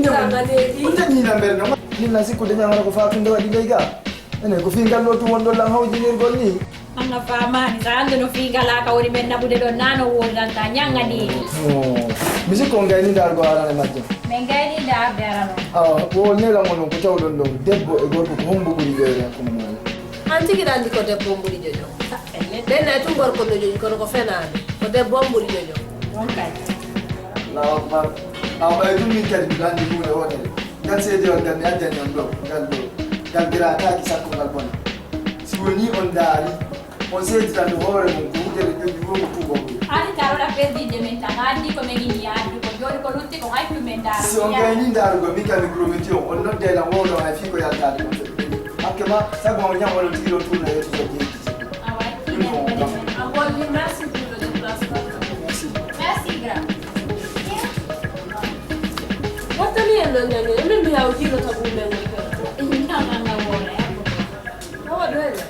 Kunja ni number no. Ni nasi kudenya ngara kufa kinda wadi lega. Ene kufinga lotu wondo lang hawo jinir golni. Anga fama ni sando no finga la ka woni menna bude do nano wodan ta nyanga ni. Misi konga ni dar go ara ne majja. Mengai ni da dara no. Wo ne la ngono ko taw don don debbo e gorko ko hombo buri jere ko mo. Anti ki dandi ko debbo mburi jojo. Den na tu gorko no jojo ko fenade. Ko debbo mburi jojo. Won kai. La akbar. Ay dum mi kadi dandi ko ne wote. Gal se de on dan adja nyam do. Gal dira ta ki sakko gal bon. Si woni on dari on se tan hore mun ko de ko tubo. Ani taro la perdi de mentangadi ko megini adi ko jori ko lutti ko ay plumendaro. Si on gani ndaro go mi kan prometio on non de la wodo ay fi ko yalta de. Akema sago on nyam wala tiro tourna yeto so di. Awai kini Angol ni merci pour le déplacement. Merci grand. Wata ni endo nyane, mimi ya ujiro tabu mengo ko. Nanga wala. Hawa doela.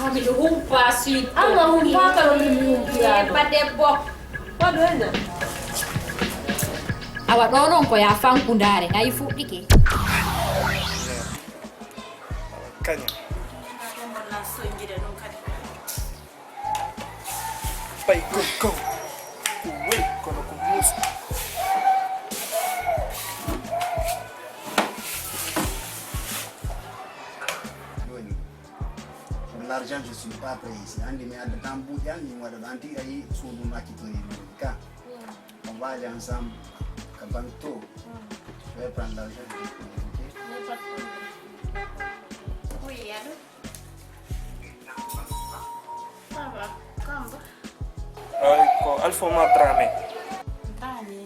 Ami do humpa sweet. Anga humpa ka lo mimi humpa. Pa debbo. Wa doela. Awa do non ko ya fankundare ngai fuddike. Kanya. Pai go. Wait, kono kumusa. L'argent je suis pas prêt ici. Andi me ada tambu yang ni wada nanti ai sudu makitori ka. On va aller ensemble. Kabanto. Je vais prendre l'argent. Oui, allô? Ça va, comment? Ko Alpha Ma Dramé. Dramé?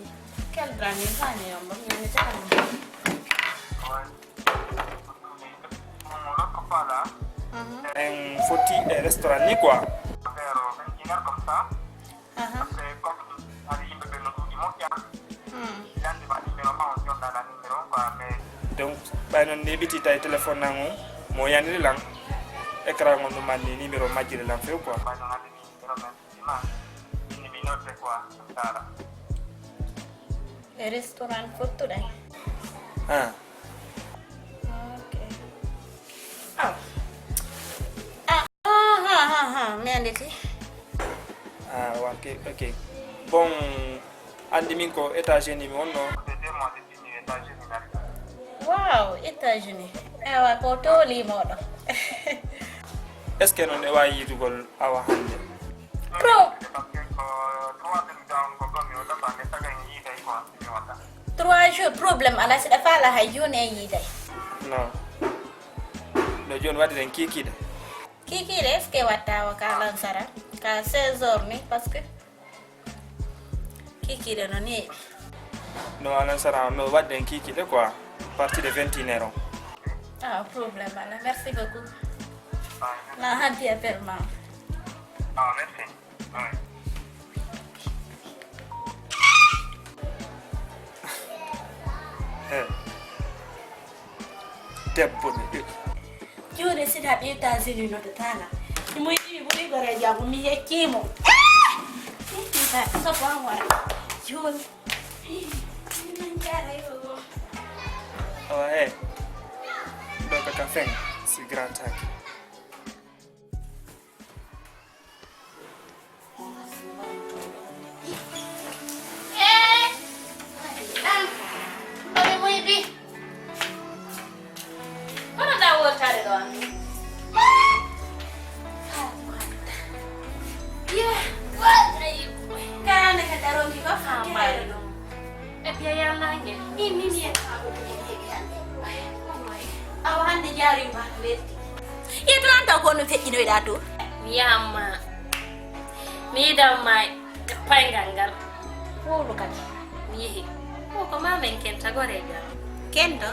Quel Dramé? Dramé, on va me mettre à En foti e restaurant ni quoi. Donc non debiti tay téléphone nango mo yanni lang écran on man ni numéro majjire lang fe quoi. Le restaurant photo dai. Ah. Okay. Me anditi. Ok. Bon, andi min ko États-Unis mi wonno. Wow, États-Unis. Ewa ko toli modo. Est-ce que non e wayi yitugol awa hande? Pro. 3 jours problème ala sida fala hay jone yi day. Non. No jon wadi den kikide. Kiki est-ce que wata wa ka lansara ka 16 heures ni parce que Kiki de non ni. No alan sara no wadden kikide quoi. Partie de 21 h. Ah, problème ala. Merci beaucoup. La hanti appelle ma. Merci. Ouais. Debbo ni. Jure sida be États-Unis no tana. Ni mo yi buri gore ja ko mi yekimo. Ta so kwa wara. Jure. Nan kare yo. Oh, donc café, c'est grand tac. Yama mi da mai pangangal ko lokati mi ko ma men kenta gore ga kento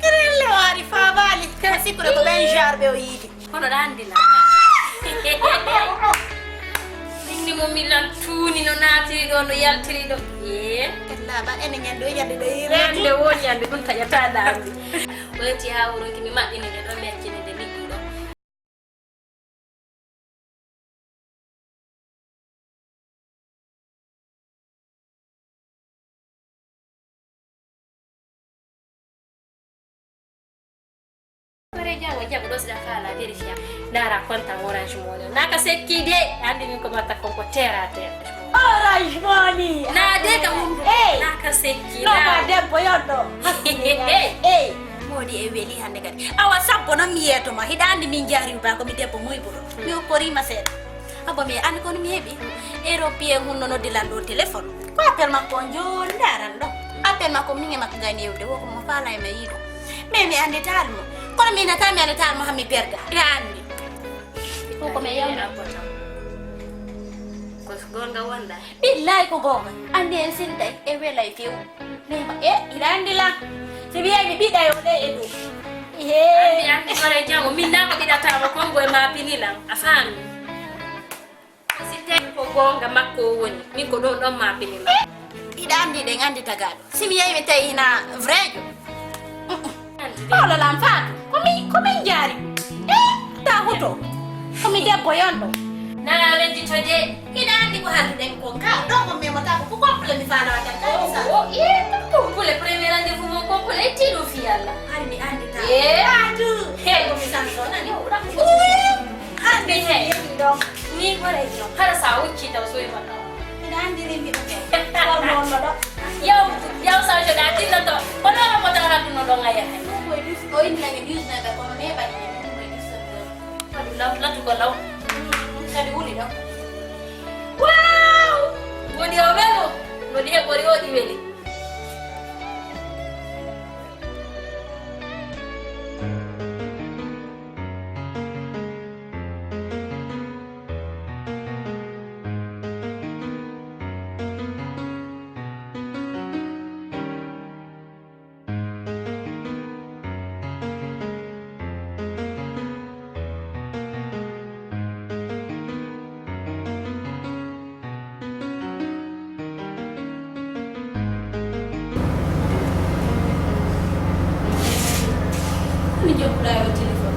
krelle wari fa bali ka sicuro ko ben jarbe o yidi kono dandina ni mo milan tuni no naati do no yaltiri do kella ba ene nyande o yande do rende wo nyande kun tayata dambi wati hawro kimi madini de do meccini de jango jago do sida fala verifia nara konta Orange Money naka sekki de andi min ko matta ko terra Orange Money na de ka mun naka sekki no ba debbo yoddo modi e weli hande kadi awa sabbo no mi yeto ma hidande min jari ba ko mi debbo moy budo mi ko rima set abo mi an ko mi hebi européen hunno no dilando téléphone ko appel makko njon daran do appel makko mi ngi makko gani yewde ko mo fala e mayido mais mi andi talmo kono mi na tammi andi talmo hammi perda andi ko me yawna ko gonga wanda billahi ko gonga andi en sinta e welay few nema irandi la si biya mi bida yo de edu andi kore jango min na ko bida tawo ko ngoy ma pinila afami si te ko gonga makko woni min ko don ma pinila ida andi de ngandi tagado si mi yayi mi tay hina vrai oh la lampa komi jari ta hoto komi debbo yondo na rendi to de ida andi ko halde den ko ka do ko me mata ko komple mi fala wata ka ko pule premier rendez-vous mo komple ti do fi alla andi ta adu he ko mi santo na ni ura ko andi he do ni ko re jo hara sa uchi ta so ima ta ida andi ni mi ko no do yow sa jo da ti to ko no ko ta ha no do ngaya ko ini lagi news na ko no ne ba ni ko ni so la tu ko law Tadi uli dong. Wow! Mau diomelo, mau dia bori odi beli. Dayo telepon.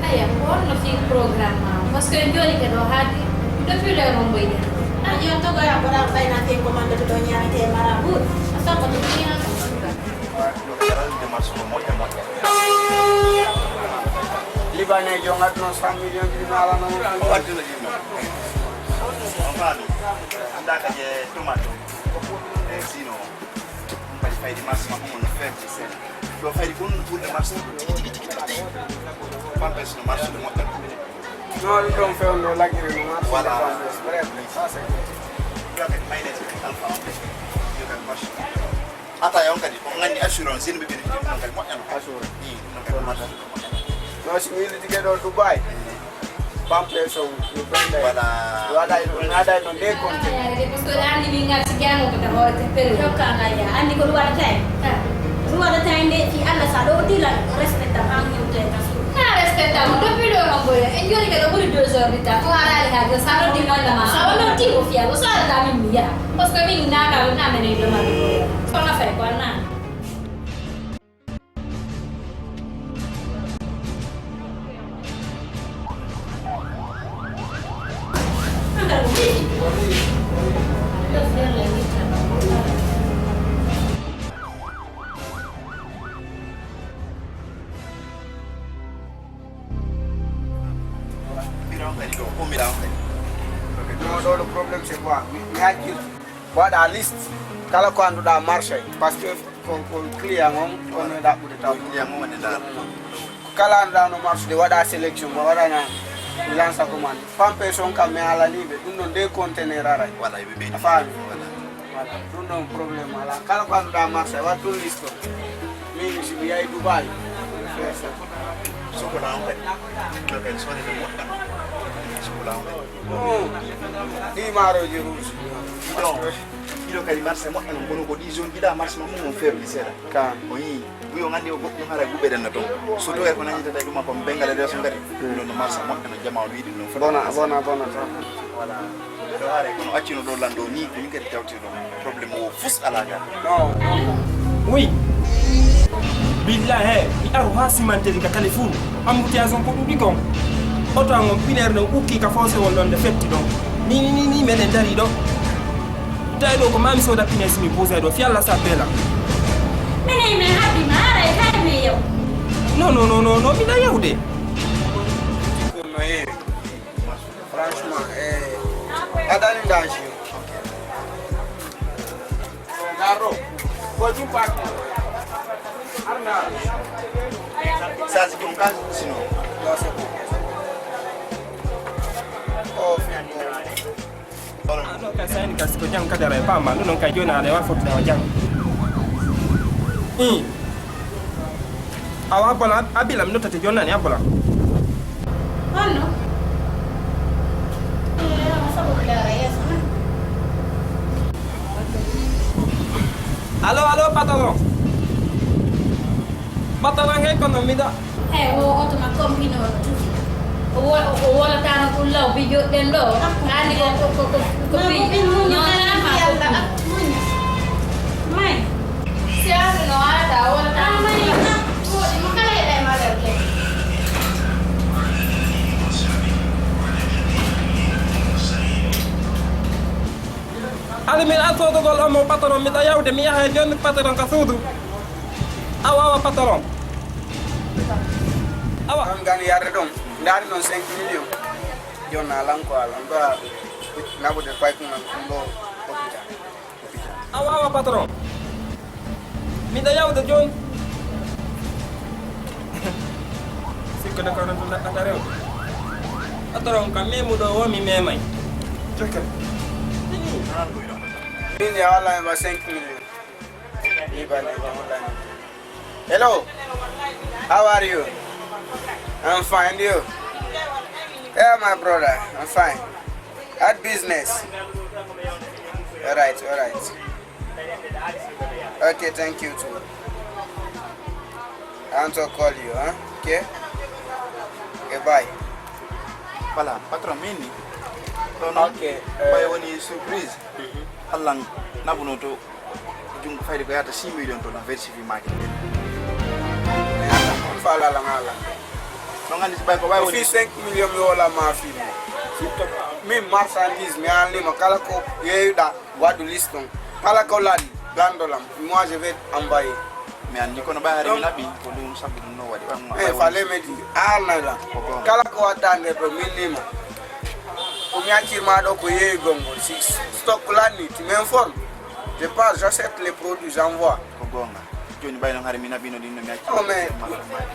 Ayah, pon no fi programa. Parce que joni ke do hadi, do fi le rombo ida. Ayo to ga bara bayna te commande to nyaami te marabut. Asa ko ni na. Libane jongat no 100 million di mala no wadu la jino. Amado. Anda ka je tomato. Sino. Mbali fay di massima ko no febbi sen. Do fay kun pour le marché pas parce que marché mo tan no li don fe on la gire no marché voilà ça c'est yo ke maynes alfa yo ka marché ata yon kadi ko ngani assurance ni be be no kadi mo tan assurance ni no kadi marché no si mi li do Dubai pampe so yo prende voilà wala no de conte Parce que andi mi ngati gamo ko da hote per yo ka ngaya andi ko wala tay Ruada tende fi alla sa do di la respetta anche un tempo. Respettiamo dopo l'ora un po'. E io che dopo 2 giorni ta ko ara ha ga sa di manda ma sa non ti ko fia lo sa da mi mia. Parce que mi na ka na me ne do ma do. Sono fe qua na. No, le problème c'est quoi? Ngaki wada list kala ko andu da marché parce que ko client on da bude taw client mo ne da kala andu da no marché de wada sélection mo wada na lance commande fam person kam me ala libe dum non de conteneur ara wala be be fa wala dum non problème ala kala ko andu da marché wada list mi si bi ay Dubai so ko la on fait le personne de mo di maro je rouge ilo kadi marché mo en bono ko di zone gida marché mo mo febli sera ka o yi buyo ngandi o bokko hara gube den to so to e ko nani tata dum ko bengale de so ngari no marché mo en jama wiidi no bona wala do hare ko no accino do lando ni ko ngari tawti do problème o fus ala ga non oui billahi aru hasimante ka téléphone amutiazon ko dudi kon auto ngom piner no ukki ka fawse won don de fetti don ni menen dari do tay do ko mami soda pines mi posé do fi alla sa bela mene me happy mara e kai me yo non mi da yawde No heewi franchement aɗani daji garɗo ko jumpaki arna sasi kon ka sino non c'est bon o non ka sayni kasi ko jang kadara e pamma non kay joni ala wa fotta wa jang awa bola abila mi notate joni nani abola Ano? Masa ko kaya yes na. allo patron ngay kono mi da Wo oto ma kombino tu. Wala tano kulaw video den do. Ani ko video. Mai. Siya no ada wala tano Mai na. Ko di makala ya ma lagi. ala min an sodogol omo patron mi da yawde mi yaha joni patron ka suudu awa patron awa kam gani yarde ɗon ndaari noon 5 millions joni alan ko alan ɗo naɓude paykunan ɗum ɗo hôpital awa patron mi da yawde joni sikko de kono tunda ata rewde patron kam memuɗo o mi memay jokkal min ya walla ba 5 millions ni bane wallahi hello how are you I'm fine you yeah my brother I'm fine at business all right okay thank you too I want to call you huh okay bye Voilà, patron mini. okay Bay woni surprise. Allah nabuno to jungo fayde ko yata 6 millions to na versifi market. fala la ngala No ngandi bay ko bay woni fi 5 millions mi wala ma fi min marchandise mi anli ma kala ko yeyda wadu liston kala ko lali gandolam moi je vais envoyer mi andi kono bay hari mi labi ko dum sabu dum no wadi fallait me dire la kala ko watande to minima o mi akirma do ko yeyi gongo si stock lani tu m'informes je passe j'achète les produits j'envoie ko gonga joni bay no hari mi nabi no dinno mi oh mais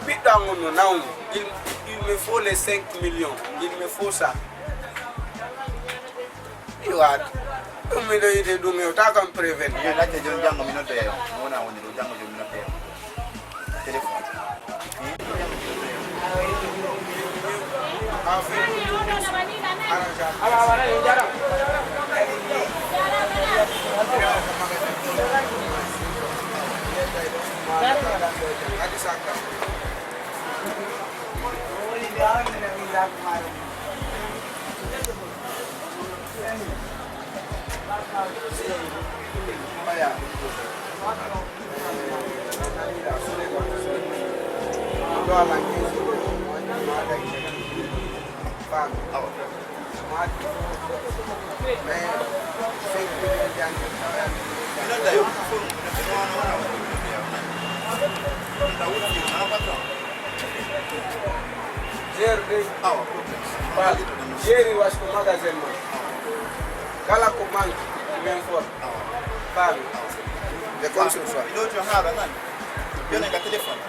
bidango no now il me faut les 5 millions il me faut ça you are mi do ide dum yo ta kam prévenir yo latte jon jango mi noddo yo wona woni do jango jon mi noddo yo téléphone Jeri was ko magasin mo. Kala ko man, m'informe. Fami. De construction. do to hala nan joni ka téléphone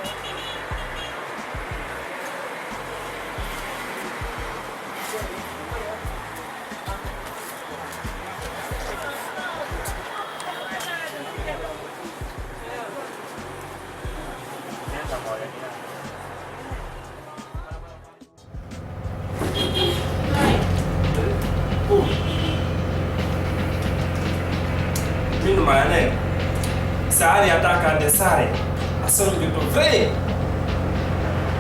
min mane sare ataka de sare asonjo to vrai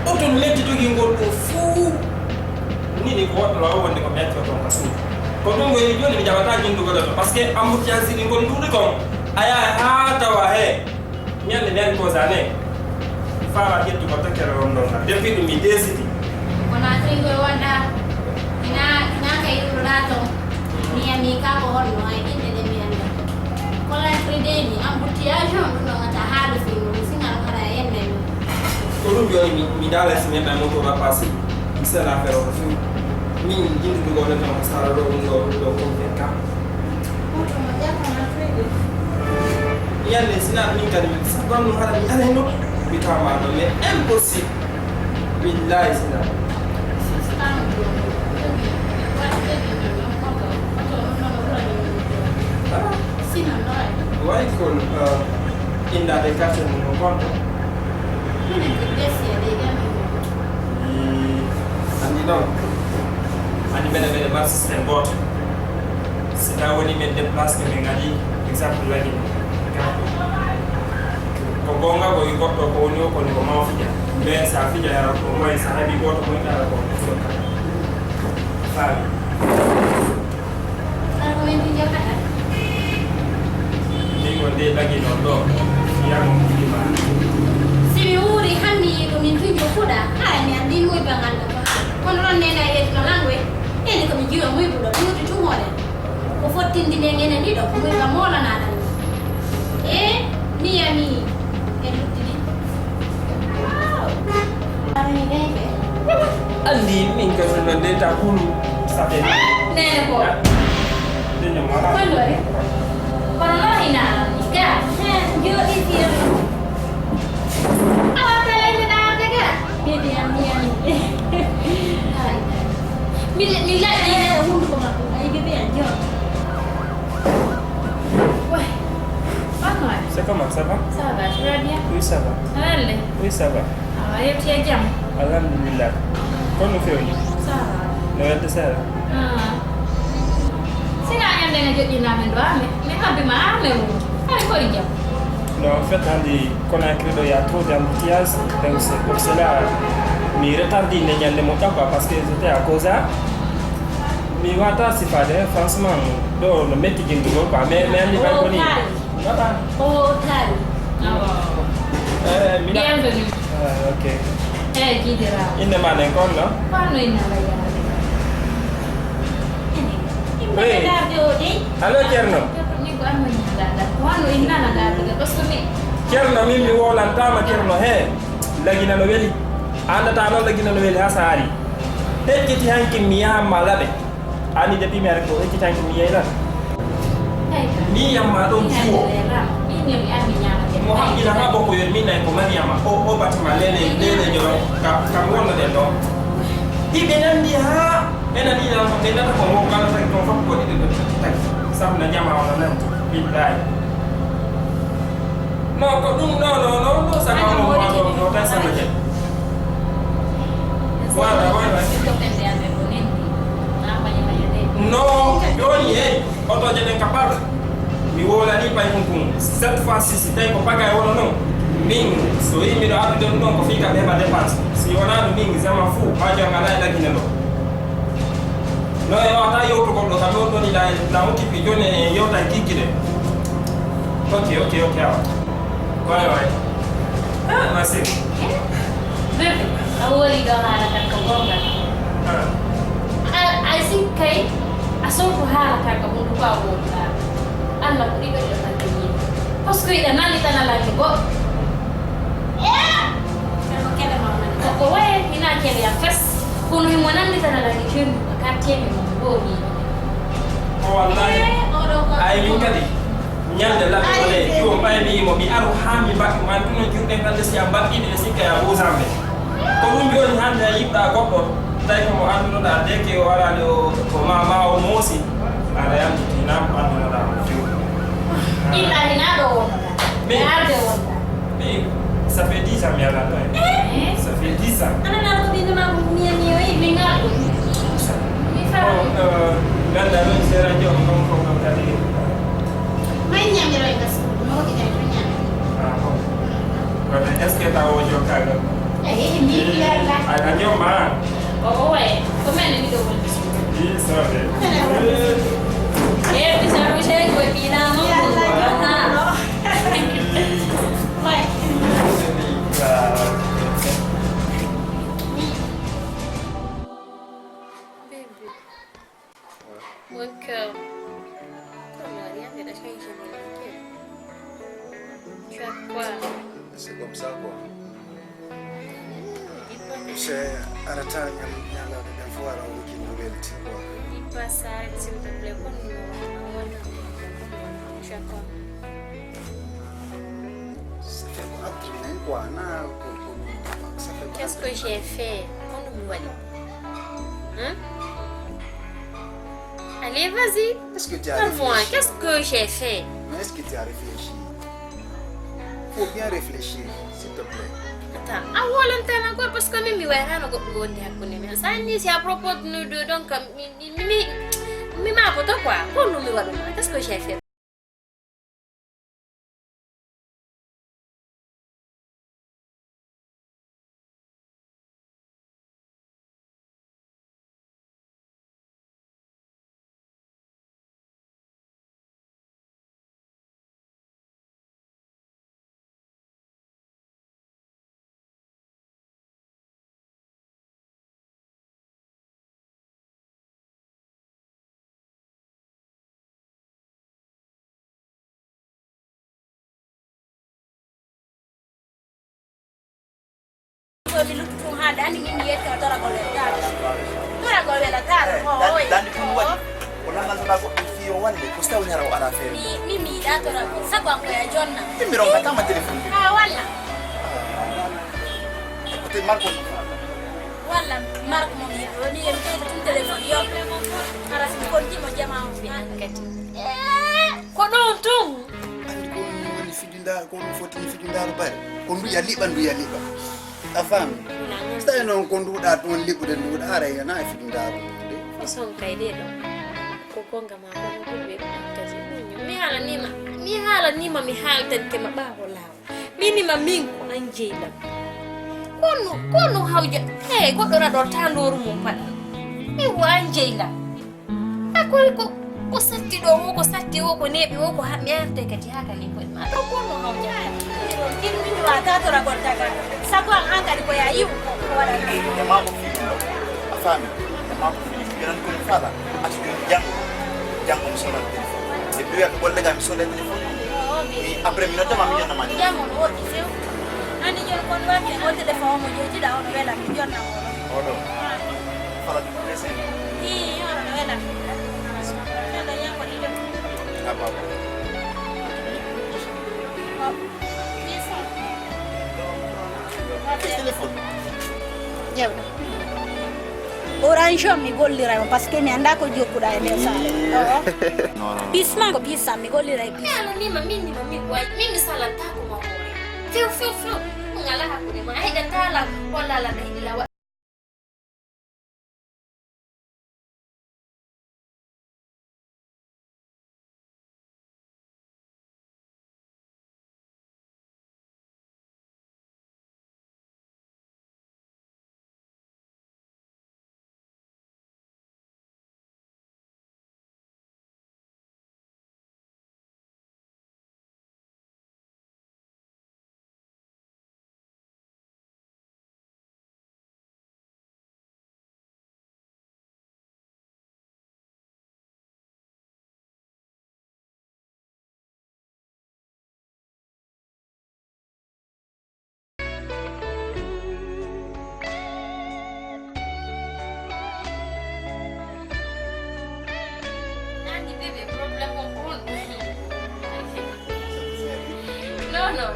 oto letti dogi ngol ko fu nini ko wato lawo wonde ko metti to kasu ko dum go joni mi jabata jindu go to parce que embouteillage ni ngol dudi ko aya ha tawa he nyande nyande ko zane fara jettu ko takere rondo na depuis dum mi desidi Ona tringo wanda ina kay rulato ni ami ka ko hono ay inde de mi anda kola frideni embouteillage on no ngata halu fi mo singa kala yende ko dum yo mi dala si mi moto la passi. Mi sa la faire au fond. Mi jindu ko do tan sala do ko ka. Yalle sina min kadi mi sabam no hada mi ala no mi tama do mais impossible. Billahi sina. Why could in that education no conto? And you know, and you better bus system bought. C'est là où ils mettent des places que mes gars exemple là. Quand on a eu quoi pour qu'on ait qu'on comment faire, mais ça fait déjà pour moi ça a été bon pour moi là pour ça. Dia lagi nonton yang gimana? Si uri hani ko min fi jokuda ha ni andin moy bangal ko kon ron nena e to langwe e ko mi jiwa moy bulo tu tu ngore ko fotin di ngene ni do ko moy ba mola na dan ni ami e lutti di ami ngebe Andi min ka so nan data kulu sabe nene ko dia mara ko lo e kono lo ina ya yo di dia apa lagi dah ada dia ami Mila dia hundu ko ma ai bebe anjo ouais pas c'est comment ça va? Ça va, tu vas bien? Oui, ça va. Allez. Oui, ça va. Ah, et tu es bien? Alhamdulillah. Comment nous faisons? Ça va. Noël de ça. Si là, il y a des gens qui n'ont pas mais pas de mal, mais allez, quoi, il y a? Non, en fait, on a cru qu'il y a trop d'embouteillages, donc c'est pour cela que je retarde les montants parce que c'était à cause de ça. Mais c'est pas vrai, franchement, le métier qui est mais il va venir. Oh, tal. Bienvenue. Ok. Qui dira? Il ne m'a pas encore, non? Pas nous, il n'a pas Oui. Allô, Tierno? Tierno, mimi wolantama Tierno he. Lagina no weli. Andata non lagina no weli hasari. Hekkiti hanki mi yaha malabe. Ani depuis mi arko hekkiti hanki mi yeyla. Ni yamma don fuo. Mo hakkila ha boko yer min nay ko Mariama o batima lele jolo ka wonna den do. Ibe nandi ha enani na ko denata ko mo kala tak ko fop ko di tak sam na nyama ona nan billahi. No ko dum no sa ko mo ta sa je. Wala. No, yoni auto je den capable. Mi wola ni pay kunkun. Cette fois-ci si tay ko paga wono non. Ming so yi mi do abdo non ko fika be ba dépense. Si wona no ming zama fu ba jonga la la kinelo. No yo ata yo to ko do ka do ni la muti pi jone yo ta kikide. Okay awa. Wai. Ah, masih. Bebe, awali do hala kan ko gonga. I think kai asoko hala kan ko mundu ba wona. Allah ko diga do tan ni. Pasko ida nali tan la ni go. Pero kele mama. Ko wae ina kele ya fes. Kuno ni mwana ni tan la ni kin ka temi mo go ni. Wallahi. Ai min kadi. Nyande la ko le yo bay mi mo mi aru hami bak man tuno jurde tan si ambaki de si ka bo zambe. Ko dum joni hande yibda goddo tay ko mo anduno da deke wala do ko mama o mosi ala yam tinam anduno da Ila hinado. Mais Ade ça fait 10 ans bien là. Ça fait 10 ans. Ana na ko dinga ma mia mio e mingado. Mi fa. Ganda non sera jo non kali. Mai nyamiro ingas. Mo ki dai nya. Ah bon. Quand est-ce que tu as au jo kaga? Mi la. Ana jo ma. Oh ouais. Comment ni do wol. Oui, ça va. Bisa bisa gue bilang mon cœur. Comment rien ne change jamais. Tu as quoi? C'est comme ça quoi. c'est arata nyala de foara o ki no welti quoi. Il passe s'il te plaît pour nous. Ça fait quoi triner quoi na ça fait Qu'est-ce que j'ai fait? Quand nous voyons. Hein? Allez, vas-y. Est-ce que tu as Dis-moi, réfléchi? qu'est-ce que j'ai fait? Mais est-ce que tu as réfléchi? Faut bien réfléchir, s'il te plaît. Attends, ah voilà, t'as quoi parce que même ouais, on go on dit mais ça ni c'est à propos de nous deux donc mi ma poto quoi? Pour nous me voilà. Qu'est-ce que j'ai fait? Dani mimi yetu nataka kuleta. Tuna kuleta tano. Dani kumwa. Ona ngana ko fiyo wande kusta unyara ala fere. Mimi dato na sa kwa ya Jonna. Mimi ronga kama telefoni. Ah wala. Kote Marco. Wala Marco mo ni yempe tu telefoni yo. Ara si konti mo jamaa kati. Ko don tum. Andi ko ni fidinda ko foti ni fidinda bar. Ko ndu ya liba. Afam. Stai non conduda ton liquide ndu ara ya na fidinda. Fason kaide do. Ko konga ma ko be kazi ninyo. Mi hala nima mi halten ke mabaho lao. Mini mamingo anjela. Kono hauja. Ko dora do tandoru mo pa. Mi wanjela. Ko satti do ko satti ko nebi ko ha mi arte kati haka ni ko ma. To kono hauja. Kini mimi watatu ra kontaka. Sabu anga liko ya yu wala Ya mambo fiyo. Afami. Ya mambo fiyo. Bilang ko fala. Ati jango msona telefoni. Depuis ya ko lega msona telefoni. Ni après minute mami na mani. Jango no dise. Ani yo kon wa ke o telefoni mo joji da ono wela mi jonna mo. Odo. Fala di presen. Ni ono wela. Nada yango ni do. Apa? Telefon. Ya udah. Orange mi gollira parce que mi andako jokkuda e nder sare. No. Bisma ko bisa mi gollira e bis. Ano ni mimi kwa mimi sala tako mo. Fio. Ngala hakuni ma ai datala wala la na ila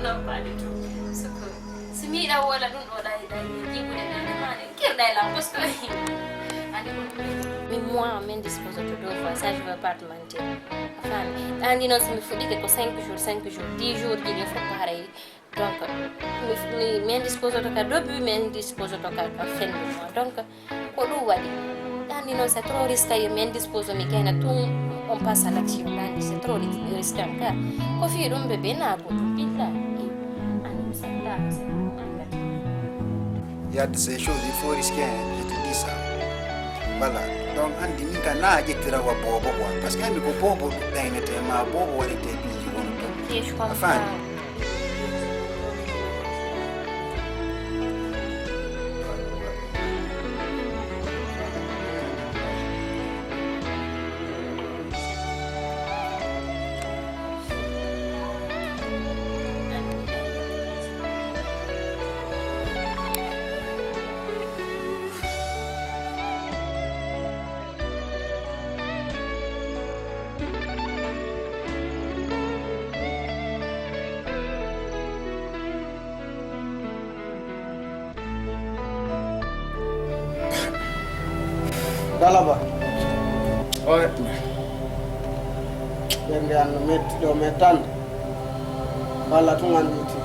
No, pas du tout. C'est que si mi da wala dun do dai jibu de nane mane kir dai la parce que mais moi même disposé de deux fois ça je veux pas te mentir enfin andi non si mi fudi que 5 jours 10 jours il faut pareil donc mi même disposé de ka début même disposé de ka fin du mois donc ko do wadi andi non c'est trop risqué même disposé mi kena tout on passe à l'action andi c'est trop risqué car ko fi dum bébé na ko billahi Il y a ces choses, il faut risquer, je te dis ça. Voilà. Donc, on dit que na ajitira wa bobo quoi. Parce que ko bobo da inete ma bobo wala te bi. Je comprends. Galaba. Oye. Yende an do metan. Wala tungan niti.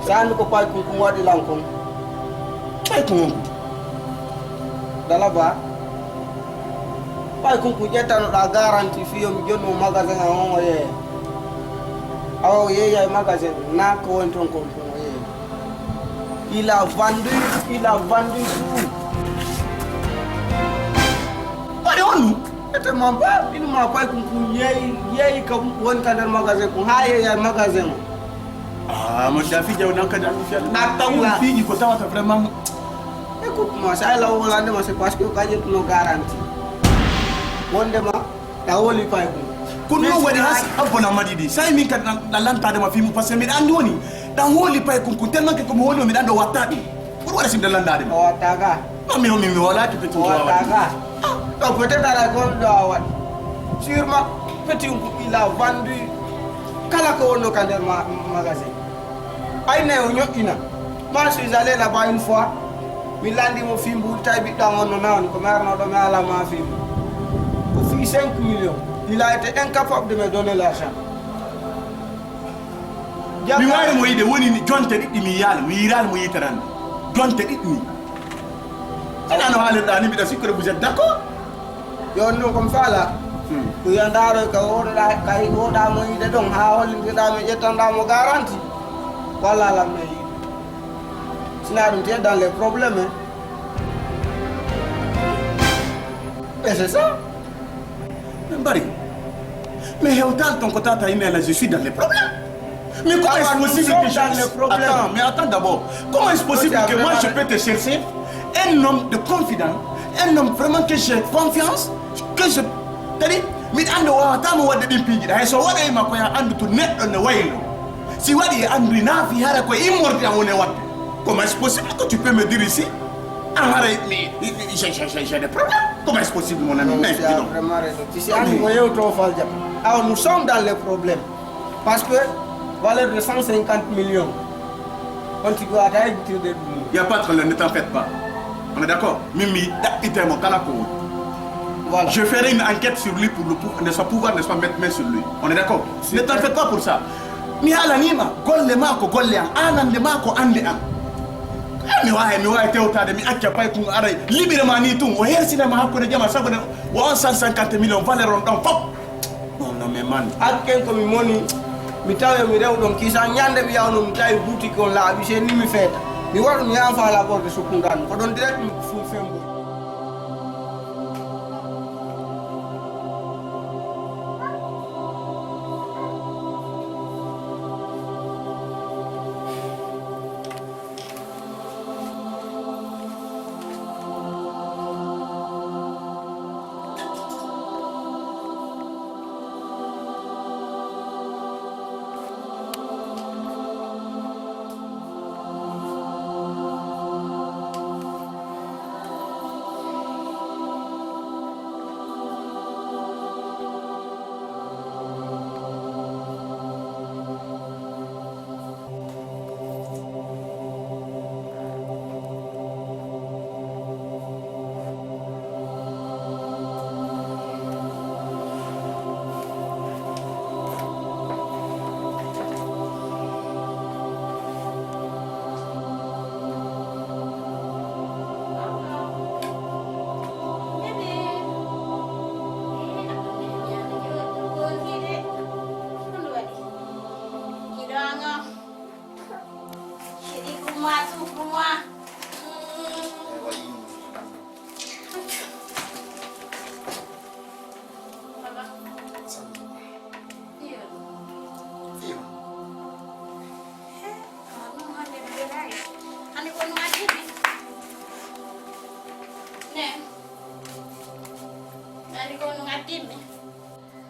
Saan ko pa kung wadi lang kung. Ay kung. Galaba. Pa kung kujeta na garanti fiyo mi jono magazin ngo ye. Aw ye ya magazin na ko entron ko ye. Il a vendu tout. Ayonu, ete mamba, ini ma pa kung ye ka won ka der magazin ko haye ya magazin. Ah, mon Dafi jaw nan ka da fi na tawu fi ko tawata vraiment. Écoute-moi, ça là où on c'est parce que quand tu nous garantis. Wondema tawoli pa ko. Kuno wadi has abona madidi. Sai min ka na lanta de ma fi mu parce que mi andoni. Dan holi pa ko tellement que comme holi mi dando watadi. Pour wala sim de landa de. Wataga. Non mais mi wala tu peux Wataga. Donc peut-être à la grande awat. Sûrement petit il a vendu kala ko wono kan der magasin. Ay ne onyo ina. Moi je suis allé là-bas une fois. Milandi mo fimbu tay bi dans on non ko merno do mala ma fimbu. Pour 5 millions. Il a été incapable de me donner l'argent. Mi wari mo yide woni ni jonte didi mi yal mi yiral mo yitaran. Jonte didi ni. Ina no haale da ni bi da sikre vous êtes d'accord? Yo no comme ça là. Tu yandaro ka oda kai oda mo yide don ha holinde da me jetanda mo garantie. Voilà la me. Sinon on est dans les problèmes. Et c'est ça. Mbari. Mais autant ton côté ta email je suis dans les problèmes. Mais comment est-ce possible que Attends, mais attends d'abord. Comment est-ce possible que moi je peux te chercher un homme de confident, un homme vraiment que j'ai confiance, que je t'as-dit, mais ando wa tamu wa de pigi da so wada ma ko ya andu to net on the way. Si wadi andu na fi hara ko immorti amone wat. Comment est-ce possible que tu peux me dire ici? Arrête, mais j'ai des problèmes. Comment est-ce possible, mon ami? Alors, nous sommes dans les problèmes. Parce que, valeur de 150 millions, on tu doit arrêter de nous. Il n'y a pas de problème, ne t'en faites pas. On est d'accord? Mimi, voilà. Je ferai une enquête sur lui pour pouvoir mettre main sur lui. On est d'accord? Ne t'en faites pas pour ça. Mi alanima, golle mako golle an, anan de mako ande an. Mi wa te otade mi acca pay kun aray librement ni tum o hersina ma hakko de jama sabone 150 millions valeur on don fop. Non mais man, akken ko mi moni mi tawe mi rew don kisa nyande mi yawno mi tawi boutique on la bi sen ni mi feta. Mi waru mi enfant la porte sukundan ko don direct mi fu fembo.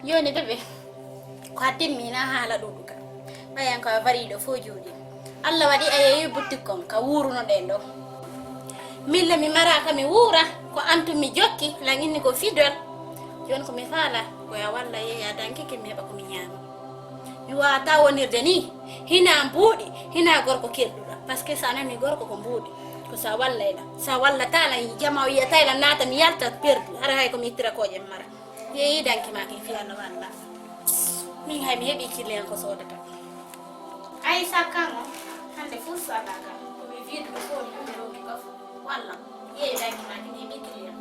Yoni bebe ko timmi na hala duduka bayan ko bari do fo jodi Allah wadi ayi butikom ka wuruno den do milla mi maraka mi wura ko antu mi jokki la nginni ko fidel jon ko mi fala ko ya walla ya danki ke mi ba ko mi nyama mi wata wonirde ni hina budi hina gorko kedduda parce que sa nani gorko ko mbuudi ko sa wallayɗa sa wallatala jama wiya tayla naata mi yalta perdu hara hay komi ittira koje mara yeeyi dankima ke fiyalla walla min hay mi heeɓi killen ko sodata ay sakkango hande fuu sadaka komi wiide ko soni hande roki kaf walla yeeyi dankima ke mi heeɓi killen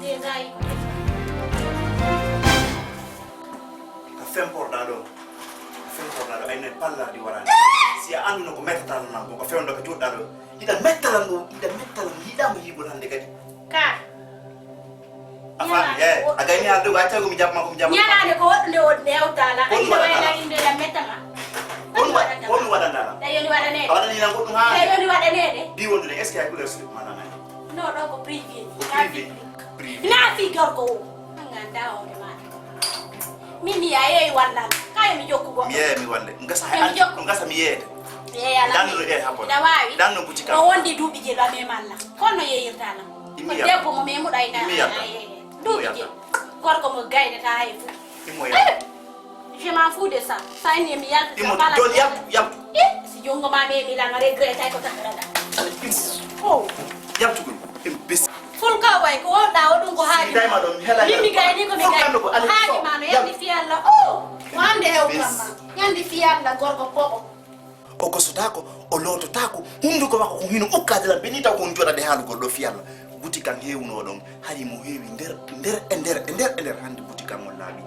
déjà yi ko ka fɛn porda ɗo ay ne palla di warani si a anduno ko mettatal nan ko fewndo ko joɗɗa ɗo ida mettalan yiɗamo yiɓol hande kadi ka afan a gayni ha ɗogo accago mi jaɓma komi jaɓa ñalade ko woɗɗude woɗɗude hewtala aɗa wayla inde la mettama honɗum waɗandala dayoni waɗanede a waɗanina goɗɗum ha dayoni waɗanede bi wondude est ce que hay couleur slip mana nani non ɗo ko privé privé na fi gorko o ganda hawde maɗa min mi yeeyi wallal kayo mi jokkugo mi yeeya mi walle gasa gasa mi yeeyede danno e haɓɓode ina wawi danno bucci kam o wondi duuɓi jeeɗo ame malla holno yeeyirtala ko debbo mo memuɗa ina duuɓi je gorko mo gaynata hay fof imo yalta je m'en fous de ça ça ni mi yalta imo joni yaltu si jongo ma me mi langa regreta ko takarada oh yaltugol em bes ful ka way ko wonɗa o ɗum ko haaji dayma ɗon mi heela mi gayni ko mi gayni haaji ma no yandi fiyalla o wande hewtamma yandi fiyalla gorko poɓo o gosotako o lototako hunduko makko ko hino ukkade la beni taw ko joɗade haalugol ɗo fiyalla buti kan hewno ɗon hari mo heewi nder hande buti kan on laaɓi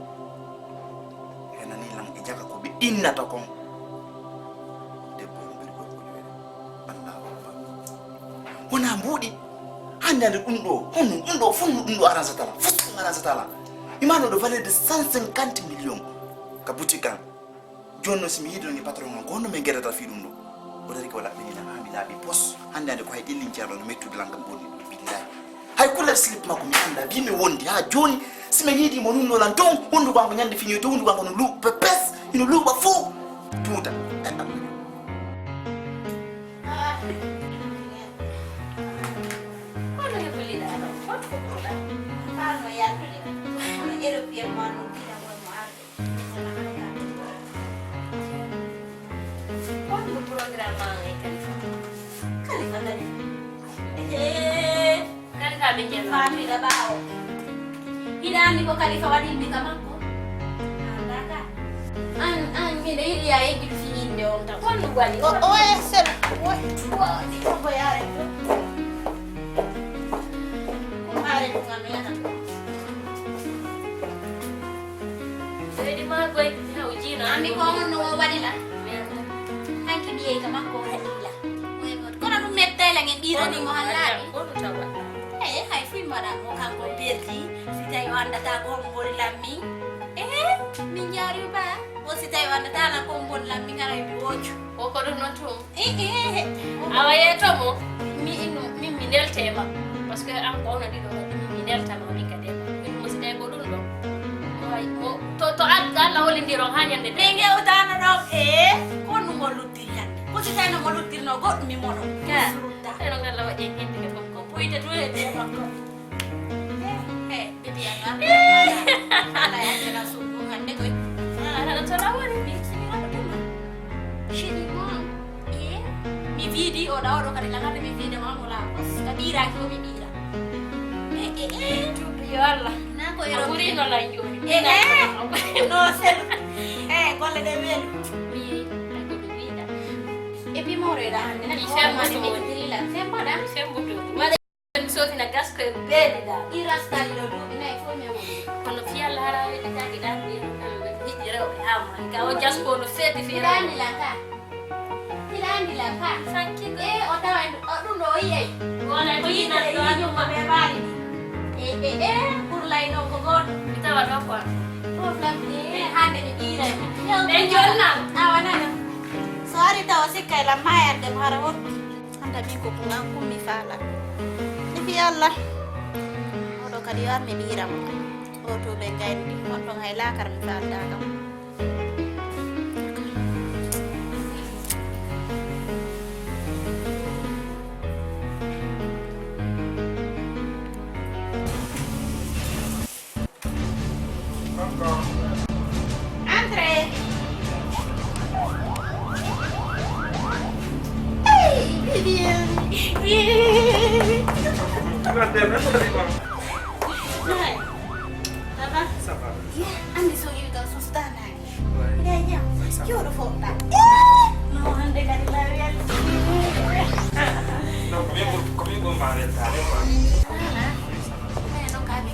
henani lan e jaga ko ɓe innata kon debbo en ɓeri gorko joyde allahu akbar wona mbuuɗi hande ande ɗum ɗo fonno ɗum ɗo aransatala fosɗum aransatala imano ɗo valeur de 150 millions ka buti kan jonno simi yiidoni patron on ko honno min gueɗata fi ɗum ɗo o dari ko laɓɓinina ha mi laaɓi pos hande ande ko hay ɗellin ceerno no mettude langam bonni ɗum billahi hay couleur slip makko mi anda bimi wondi ha joni simi yiidimo nunnolan ton hunduko anko ñande fiñoy to hunduko anko no luuɓa pepes ino luuɓa fo tuuta famille ɓawo hiɗa andi ko kalifa waɗinmi ka makko andaka an miɗa yiɗi ya yeggiɗo fi inde on tan honɗum waɗi o e sel ɗi ko yaare ko haare ɗum am yata Ready magoy haw jino andi ko on no waɗila hanki ɓiyey ka makko waɗila kono ɗum mettayla nge ɓiranimo han laaɓi hay fi madame mo kanko berdi si tawi o andata ko mo boni lammi min jaari ba o si tawi o andata la ko mo boni lammi ngara mi woccu o ko ɗum noon tum awa yeetomo min mi neltema par ce que an ko ono ɗiɗo mi neltama min kadema min mo si tawi ko ɗum ɗo to Allah hollidiron ha ñande ɓe gewtano ɗon ko ɗum mo luttiri hande ko si tawi no mo luttirno goɗɗum mi moɗo rutta eno ngalla waɗi hendide kom kom ɓuyde tude de makko ala yandena suɗɗum hande koy aɗa tona woni mi simiɗaɗo ɗum chéri mon mi wiidi oɗa oɗo kadi lagande mi wiide ma mo laakos ka ɓiraki o mi ɓira yo Allah na ko a ɓurino lan joni no sel golle ɗe weelu mi ay ko ɗum wiiɗa et puis moroyɗa hande Mi fembuto. mi wondirila femboɗa mi fembuto waɗa mi sofina gasko e beeɗiɗa i rastali ɗo duuɓi nayi fof mi woni kono fiyalla hara weɗe kaki ɗan ɗino hiƴƴi rewɓe amman ka o jasko no feeti iɗa feera andila ka iɗa andila ka sankigo o tawa ɗum ɗo o yiyay wona ko yinan ɗo yiɗuma ɓe mbaɗi pour layno ko goto mi tawa ɗo quoi probléme hande mi ɓiray ɓe jolnan awa nana so ari tawa sikkay lam mayande mo hara woɗɗum anda min ko ɗum an kummi faala e fi allah oɗo kadi yo armi ɓiramo o to ɓe gayndi on ɗon hay lakar mi faaldakam Entrez. Ça va. Andi so you go sustana. Ya. Yo do fota. No ande kan la real. No, comigo male, tale ma. No cabe.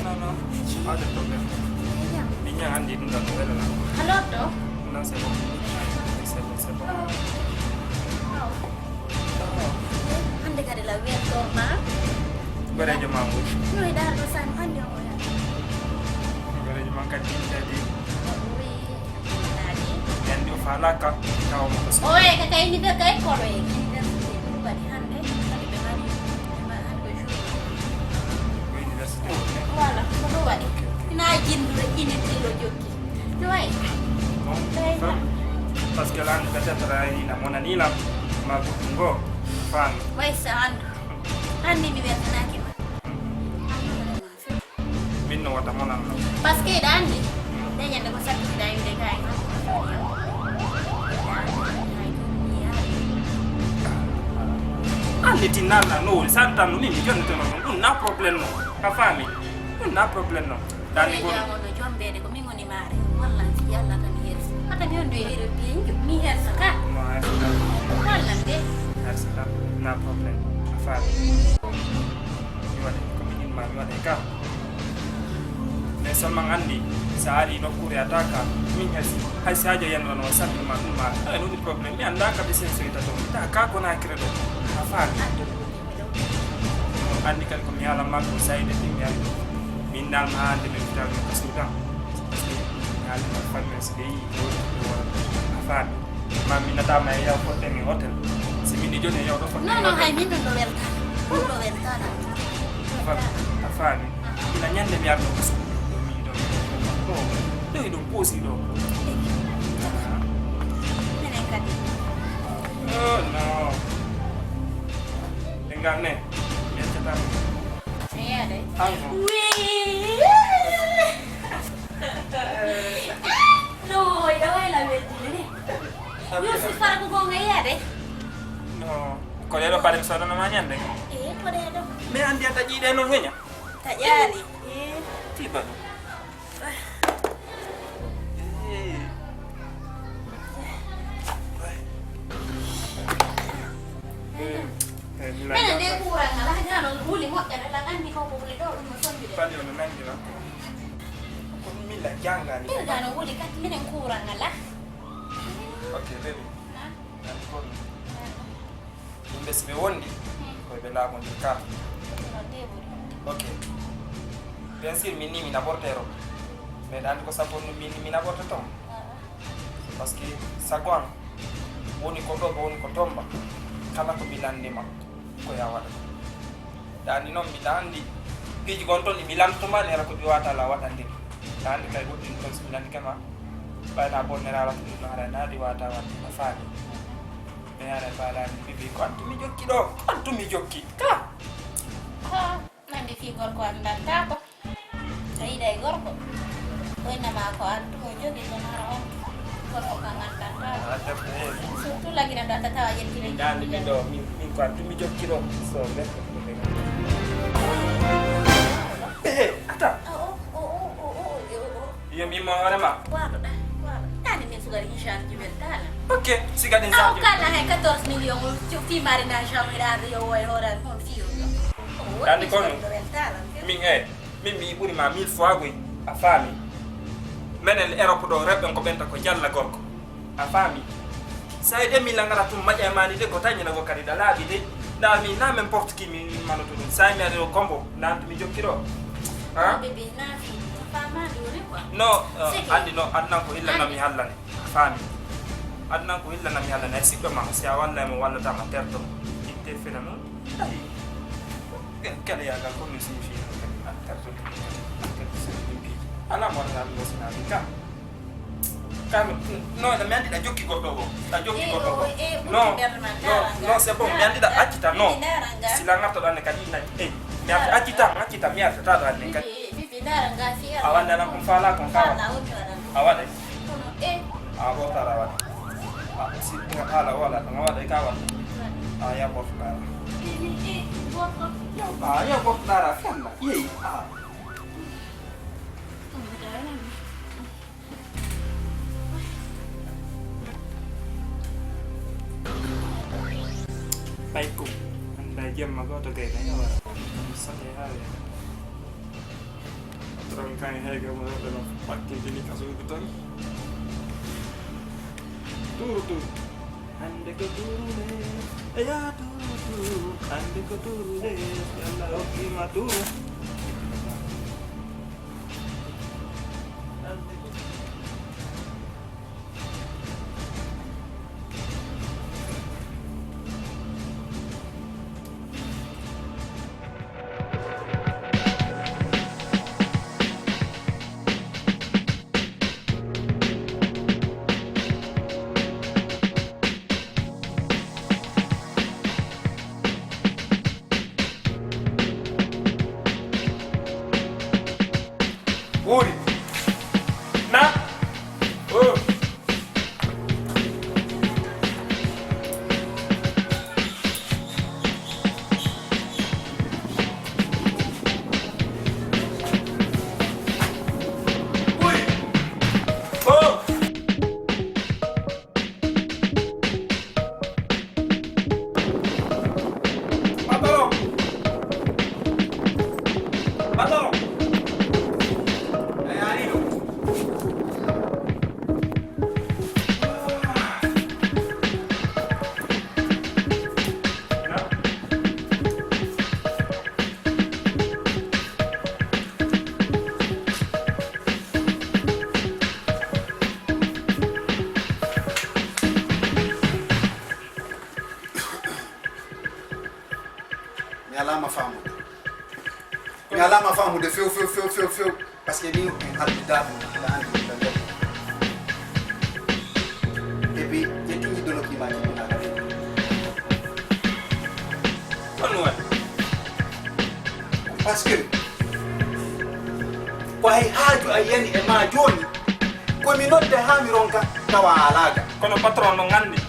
No. Ada problem. Minyak andi ndak boleh lah. Halo do. No, c'est bon. C'est bon. Ande kan la real do ma. Bare je mau. No ida do san ande o ya. Bare je makan jadi. Nani? Yang di falaka kau mau kesini. Oye, kakak ini dia kayak koro ya. Ini dia berubah di hande. Tadi bemari. Bemari gue syukur. University. Wala, berubah deh. Ini ajin dulu ini tilo joki. Coba. Parce que là, peut-être ina mona nila magungo fan. Wai saan. Andi mi biar kenaki ma. Minno wata mona no. Pas ke andi. Dia nyanda ko sakit dai de kai. Andi tinana no, santa no mimi jonne to no. Na problem no. Ka fami. Na problem no. Dari ko no jombe de ko mingo ni mare. Walla ci yalla kan yes. Ata mi ondo hero pinju mi hersa ka. Walla de. Asla na problem. Fami. Iwade ko min ma iwade ka. Ne sama andi saari no kuri ataka min hasi hay saja yan no sabbi ma no di problem mi anda ka bisen so itato ta ka ko na credo afani andi kan ko mi ala ma ko sayde tim ya min dal ma ande mi taw ko sudan ali ma fammi se yi afani ma mi nata ma ya ko temi hotel si mi di jone ya do ko No, hay min do welta. Do welta. afani ina nyande mi arno ko do idong posi do. Neneng kan. Oh no. Enggak nih. Biar cepat. Iya deh. Anggo. Wih. No, ya wala la welti deh. Yo si para ko gonga ya deh. No. Kau dia pada kesana namanya deh. Pada do. Me andi ata jide no henya. Tak jadi. Tiba. Mana dia kurang lah jangan buli mo ada langan di kau buli do muson di. Pali ono men dira. Ko mi la janga ni. Dia jangan buli kan mina kurang lah. Okay, baby. Kon. Indes be wondi. Ko be la mo di ka. Okay. Bien sûr minni mina portero. Me dan ko sapo no minni mina portero. Parce que sagwan woni ko do woni ko tomba. Kala ko bilande ma ko ya wada dani non bilandi piji gonton ni bilam to ma ne ra ko biwata la wada ndi dani kay godin to bilandi kama bana bon ne ra la ko na ra na di wata wata afani be ara bala ni bibi ko antu mi jokki do antu mi jokki ka Nanti figure ko anda tako. Sai dai gorko. Oi nama ko antu ko jogi ko nara on. Gorko kangan kanta. ada be Sutu lagi nanda tata aja kiri. dani mi do mi ko antu mi jokki do so be ata iya mi mo ora ma Guarda, guarda. Tani mi sugar inshan jibentala. okay siga den Au sa kala hai 14 million ti marina shamirado yo oi ora non fio. Dani kono. Min min mi buri ma 1000 fois goy a fami menen Europe do rebe ko benta ko jalla gorko a fami say de mi la ngara tum maja mani de ko tanya na go kadi da labi de da mi na n'importe qui mi mano to say mi ado combo na mi jokkiro ha Bebe na fi. Fama dure kwa. no andi no adna ko illa na mi hallane fami adna ko illa na mi hallane sikko ma sia walla mo walla ta ma terto itte fena no kala ya ga ko mi si fi terto ala mo na lo sina bika kam no da mi andi da jokki goddo go da jokki goddo no c'est bon mi andi da akita no sila ngato da ne kadi na mi akita mi ata da ne kadi Bibi nara ngafia. awanda na kumfala kumfala Fala utu ara. awade Kono awo tara awade si ala wala ngawada ikawan. Ya bos dara. Ya bos dara kan. Iya. Baikku, anda jam aku atau kayak nanya orang. Sampai hari. Terang kain harga mana dalam pakai jenis kasus betul. Turu. Anda ke turu deh. Ya turu. Anda ke turu deh. Yalla oke matu. Uri. Nah. Oh. Uri. Oh. Patolong. Ngala mafamu de feu parce que ni habitable dans le et puis j'ai dit de l'occupant parce que kwa haju ayeni e ma joni ko mi nodde ha mi ronka tawa alaga Kono patron no ngandi.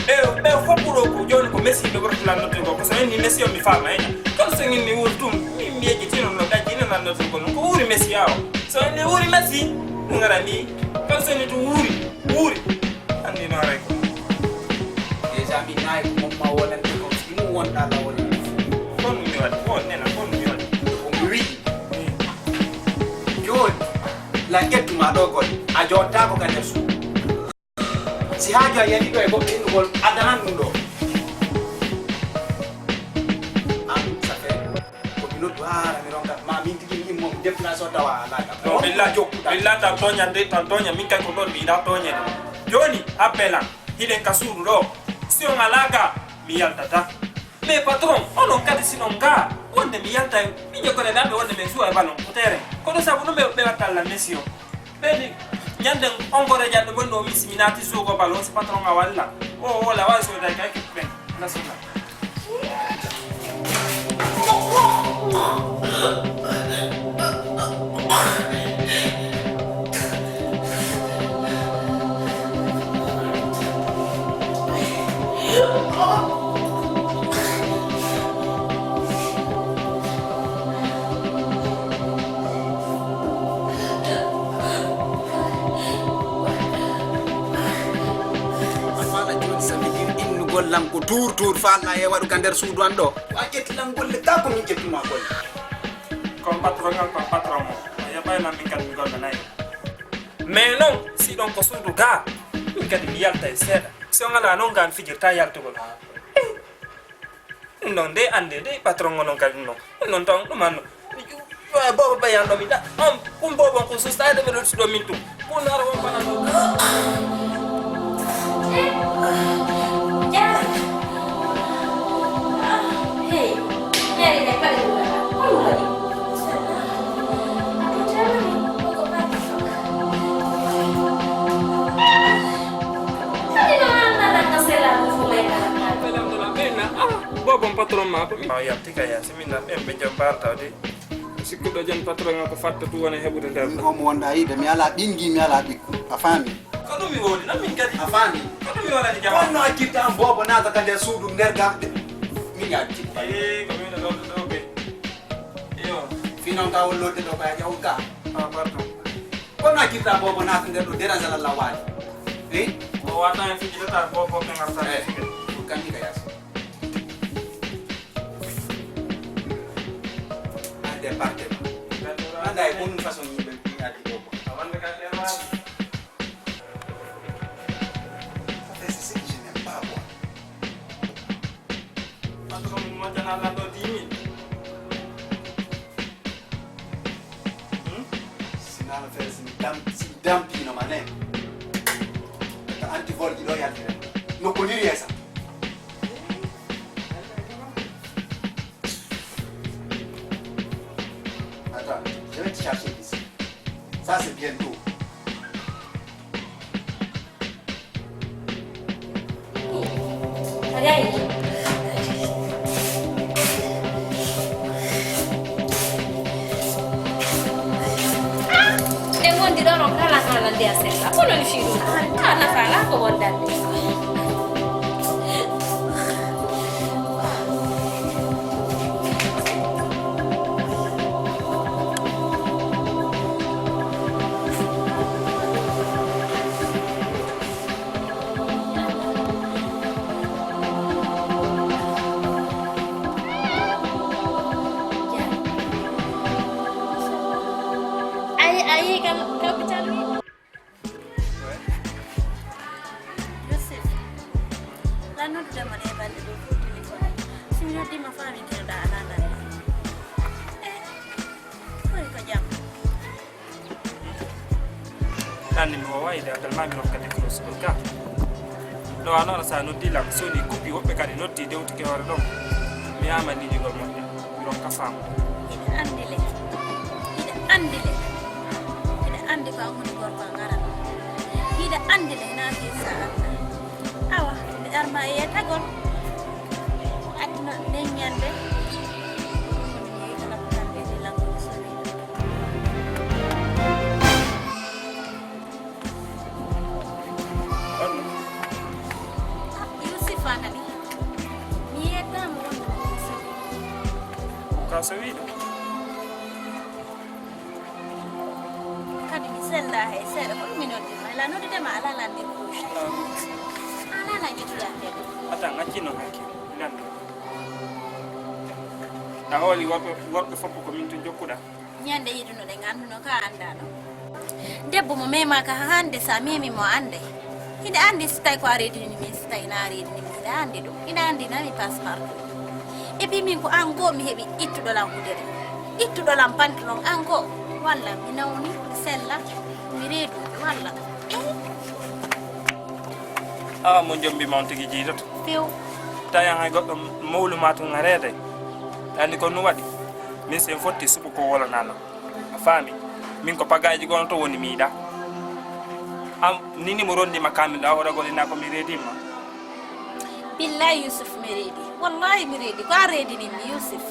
E fopuro ko joni ko Messi be gorto la notte ko so ni Messi o mi fama enya. Ko so ni wurtum mi mieji tino no daji na notte ko ko uri Messi yawo. So ni uri Messi ngara ni. Ko so ni to uri. Andi no rek. déjà mi nay ko ma wala ko mu wonda la wala Kon mi wat kon nena kon mi wat. ko mi wi joni la ettuma do gol a jonta ko gander su si haja yani do e bobbe en gol adanan dum do am ça fait ko mi noddu ara mi ronka ma min tigi mi mo déplacer o tawa alaga No billa ta tonya min kay ko don bi da tonya joni appela hide kasuru do si on alaga mi yaltata me patron onon kadi sinonga wonde mi yalta mi jokore dambe wonde me suwa e balon potere ko do sabu no be watalla mesio bedi nyande ongore jaddo bonno mi siminati sugo balon si patron a walla o wala wa so da kay ben la sona gollam ko tour falla e wadu kander suudu an do wa jettilan golle ka ko min jettuma golle kon patron mo ya bayna min kan mi gonna nay mais non si donc ko suudu ga min kadi mi yalta e seda si on ala non gan fijirta yaltugol non de ande de patron non kadi non ton dum anno bobo bayando mi da kum bobo ko so sta de do min tu kun ara won bana do Hey, nyari deh pada dulu. Oh lagi. Aku jalan nih. Mau ke mana? Tadi orang nada kasela mulai kan. Alhamdulillah bena bobon patron ma ko mi ya tika ya semina en be jambar tawde sikku do jan patron ko fatta tu wona hebude der ko mo wonda yide mi ala dingi mi ala bikku a fami ko kono mi wodi na min kadi afani kono mi wala ni jama kono akita bobo na ta kande sudu nderga min ya ti ko mi no do be yo finon ka wollo de do ba ya uka pardon kono akita bobo na ta ndo dera zala lawali o wata en fiji ta bobo ke ngarta kan ni kayas ade parte anda e bonne façon ni be ade bobo awande ka tema c'est ce que je n'aime pas moi patron mo jana la do 10 000 sinala fere si dampi no mané anti vol di loyal no koniri esa attends je vais te chercher ici ça c'est bientôt Di dorong kalah dia sela. Kono ni shiru. Ana fala ko wondande. Ai kalau bicara Yusuf, lano sudah mulai balik dulu telepon. Sini di mafami kira dah anak-anak. Kau ikut jam. tani mi wawaide adal mami rokkade cross ɗon ka ɗo a noon sa noddi lam soni kuppi woɓɓe kadi noddi dewtuke hoore ɗon mi yamaniji gol moƴƴa mi ronka faamu Ida andi le. Ida andi le. Ida andi ko amuni gorko ngaran. Ida andi le na fi sa awa ɓe arma e tagol aduna nden ñande so wiiɗo kadi mi sella hay seeɗa ko ɗum mi noddima ala noddidema ala landir couche ala la ƴettuɗa nde atan accino hakke nande a hooli worɓe fof ko min to jokkuɗa ñande yiɗunoɗe ganduno ka andano debbo mo memaka ha hande sa memi mo ande hiɗa andi so tawi ko a redini min so tawi na redini min hiɗa andi ɗum hiɗa andi nami passeport e ɓi min ko an goo mi heeɓi ittuɗolam hudere ittuɗolam pantalon an goo walla mi nawni mi sella mi reedu walla awa mo jombima on tigui jiidoto few tawi hay goɗɗo mawluma tun a reeday andi ko no waɗi min sen fotti suɓo ko wolanano a faami min ko pagaji gono to woni miiɗa am nini mo rondima kamin ɗa hoɗa golina ko mi reedima billahi Yusuf mi reedi wallahi mi reedi ko a reedinimi Yusuf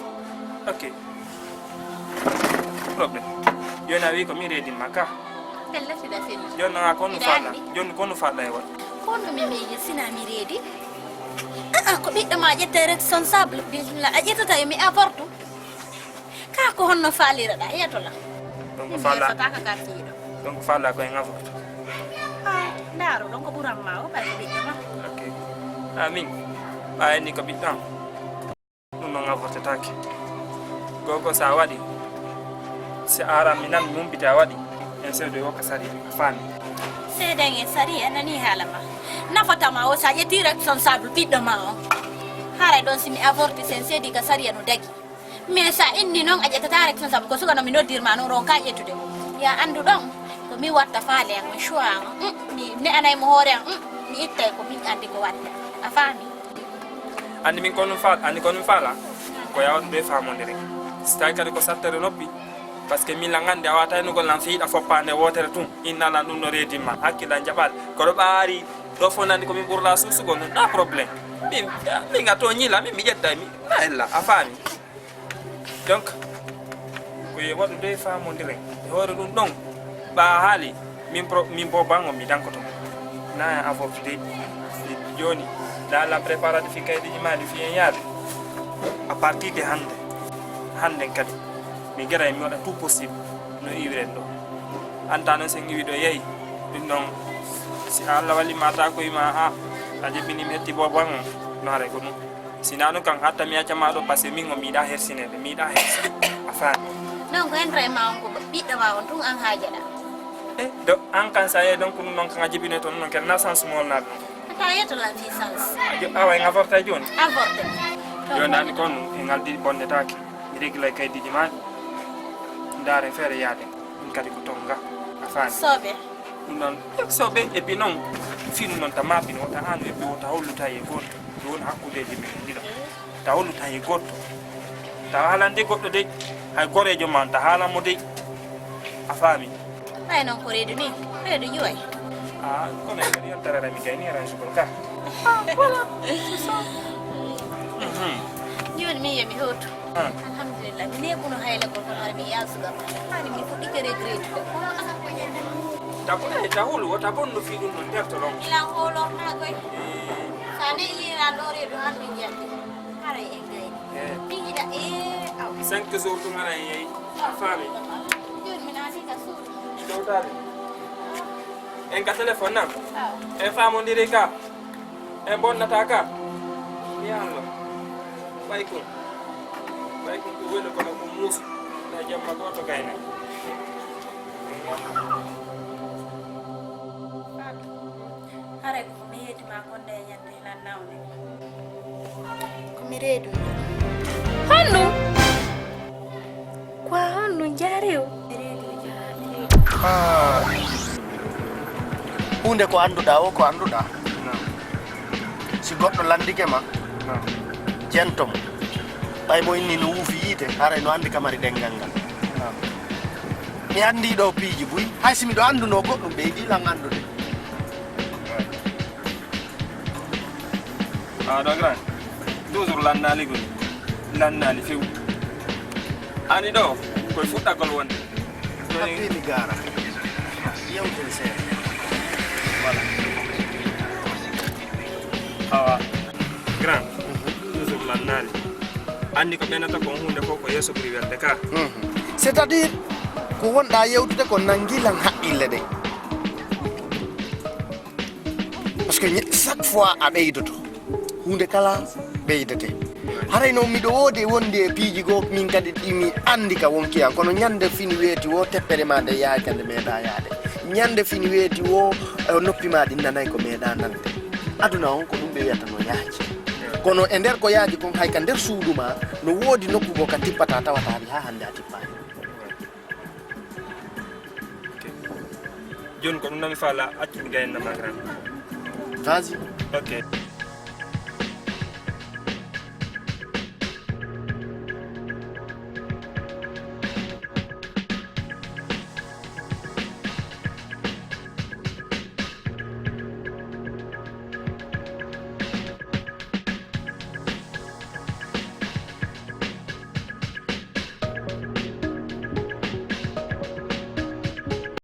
ok probléme joni a wi ko mi reedinma ka bellatiɗa fenni joni naga ko no faɗɗa joni ko no faɗɗa e waɗ honɗumi miiji sina mi reedi ko ɓiɗɗo ma ƴette responsable bismillah a ƴettata e mi apporte ka ko honno faaliraɗa yetola donc falla fotaka kartiiɗo donc falla ko e ŋafoto ndaaro ɗon ko ɓuranma o ɓay ko ɓiɗɗo ma ok amin ɓayani ko ɓiɗɗam ɗum no ŋafotetake gogo sa waɗi si ara mi nan mumbite a waɗi en sewdo e hokka sari a faami seeɗen e sari a nani haala ma nafatama o sa ƴetti responsable ɓiɗɗo ma o haray ɗon simi avorti sen seedi ka sariya no dagi mais sa inni noon a ƴettata responsable ko sugano mi noddirma noon ron ka ƴettude ya andu ɗon ko mi watta faale an mi choix an mi ne'anaymo hoore an mi ittay ko min andi ko watta a faami andi min konum faala andi konum faala ko yawtude e famodere si tawi kadi ko sattere noppi par ce que min langande a wataynugol nan fiiɗa foppande wotere tun innanan ɗum no reedimma hakkilla jaɓal koɗo ɓaari ɗo fof nandi komin ɓurla susugol non ɗa probléme min ga to ñila min mi ƴetta mi na ella a faami donc koye waɗude e famodire e hoore ɗum ɗon ɓa haali min bo bango mi dankoto na avorté joni dans la préparatif kaydi jimali fi yaade à partir de hande kadi mi gara mi wada tout possible no iwren do antano sen iwi do yeyi dum non si Allah wali mata ko ima ha aje bini metti bobon no hare ko sinano kan hatta mi acca ma do passé mi ngomi da hersinede mi da hersi afa non ko en vraiment ko bidda ma on tun an haajada do an kan saye donc non kan ajibine ton non ken na sans mol na ta yeto la licence awa en avorta joni avorté jonani kon en aldi bonde taki irregular kay di jima ndare fere yaade kadi ko tonga afani sobe non sobe e puis non fin non tamapi no ta anu e puis ta holuta e goto don hakkude de min dida ta holuta e goto ta halande goddo de hay gorejo man ta hala mo de afami ay non ko redu ni redu yoy kono e yon tarara mi gani range ko ka voilà c'est ça joni mi yemi hoto alhamdulillah mi ne kuno hayla ko har mi yasuga hani mi fudi ke regret ko ta holu wata bonno fi dum non derto long ila holo ha koy sane ira lore do har mi jatti hare e gay mi ida aw 5 jours to ngara yi afami joni mi nati ka sur dawtare en ka telephone nam e famo ndiri ka e bonnata ka yallo bay ko welo ko ko mus na jamma ko to kayna hare ko mi yeti ma ko de nyande la nawne ko mi redu hannu kwa hannu jarew hunde ko anduɗa o ko anduɗa si goɗɗo landike ma jentom ɓay mo inni no wuufi yiite haray no andi kamari ɗengal ngal mi andi ɗo piiji buy hay si miɗo anduno goɗɗum ɓeydilan andude do gran toujours lannali gol lannali few ani do koy fuɗɗagol wonde haɓɓi mi gara yewtere seeɗa voilà awa grand toujours lannali andi ko ɓenata ko hunde fof ko yesso ɓuri welde ka c'est à dire ko wonɗa yewtude ko nangilan haqqille ɗe par ce que chaque fois a ɓeydoto hunde kala ɓeydete haray noon miɗo woodi wonde e piiji goo min kadi ɗimi andi ka wonkiyan kono ñande fini weeti wo teppere ma nde yahay kande meeɗa yaade ñande fini weeti wo noppi ma ɗi nanayi ko meeɗa nande aduna on ko ɗum ɓe wiyata no yaaji kono e nder ko yaaji kon hay ka nder suudu ma no woodi nokku go ka tippata tawataɗi ha hande a tippani joni ko ɗum nami faala accumi gaynna ma grand vas-y ok